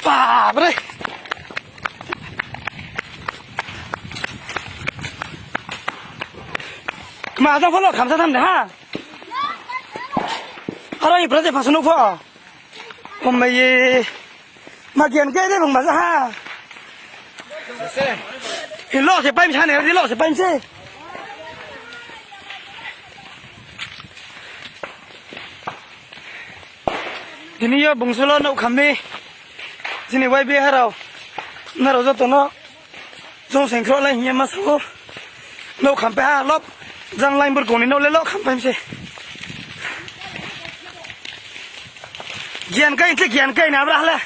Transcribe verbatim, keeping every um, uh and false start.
Babre. Kma jang pho lo khamsa tham de ha. Aro i project phasu nuh pho. Omai ye. Ma gian kai de bung ma ja ha. Ilo se paim sa ne, ilo se paim se. Tini yo bung sulo nouh kham mi. Chini Y B A rao. Nrao joto no. Chung sengkhrouh lai hing ye ma sa ou. Nouh khampai ha lop. Jang lai burkong ni nouh le lo khampai mi se. Gian kai se gian kai na bra le.